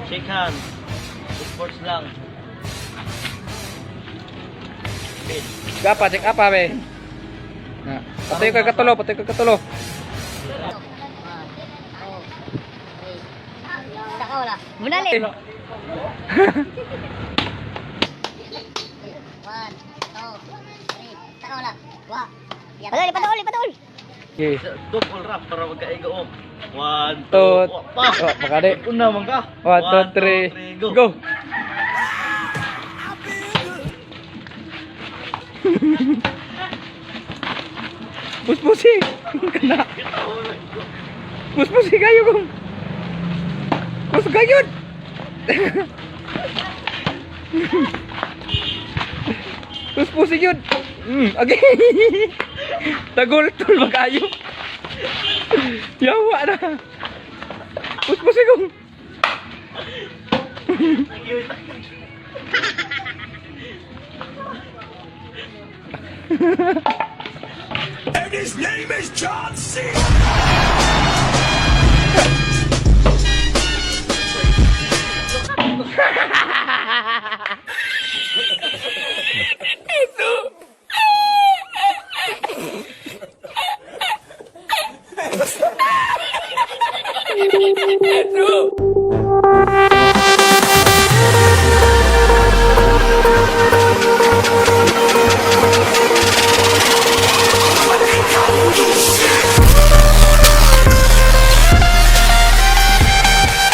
Shake hands. Sports lang. Spin. Check up, check up, be. Na. Patayo ka katulo, patayo ka katulo. Saka wala. Munali. 1, 2, 3. Saka wala. Wa. Patuloy, patuloy, patuloy. Okay. Double rap para magkaigo. Oh. One, Two, two, pa. oh, baka di. Una man ka. 1, 2, 3, go. go. Puspusi. Kana. Puspusi kayo kung. Pus kayo. Puspusi yun. Okay. Tagol tul ba kayo? Yawa na. Puspusi kong. And his name is John C.